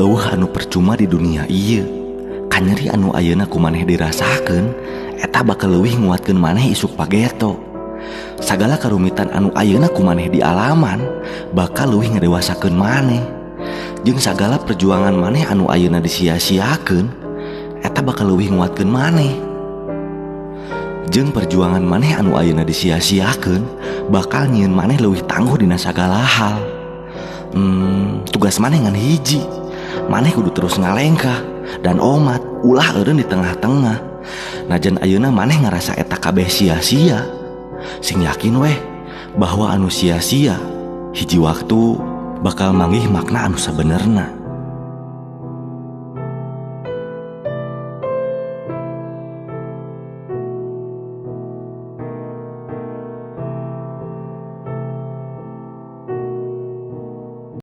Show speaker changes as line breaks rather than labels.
Euweuh anu percuma di dunia ieu. Kanyeri anu ayeuna ku maneh dirasakeun eta bakal leuwih nguatkeun maneh isuk pageto. Sagala karumitan anu ayeuna ku maneh dialaman bakal leuwih ngadewasakeun maneh. Jeung sagala perjuangan maneh anu ayeuna disia-siakeun eta bakal leuwih nguatkeun maneh. Jeung perjuangan maneh anu ayeuna disia-siakeun bakal nyieun maneh leuwih tangguh dina sagala hal. Tugas maneh ngan hiji. Maneh kudu terus ngalengkah dan omat ulah eureun di tengah-tengah. Najan ayeuna maneh ngarasa eta kabeh sia-sia, sing yakin weh bahwa anu sia-sia hiji waktu bakal manggih makna anu sabenerna.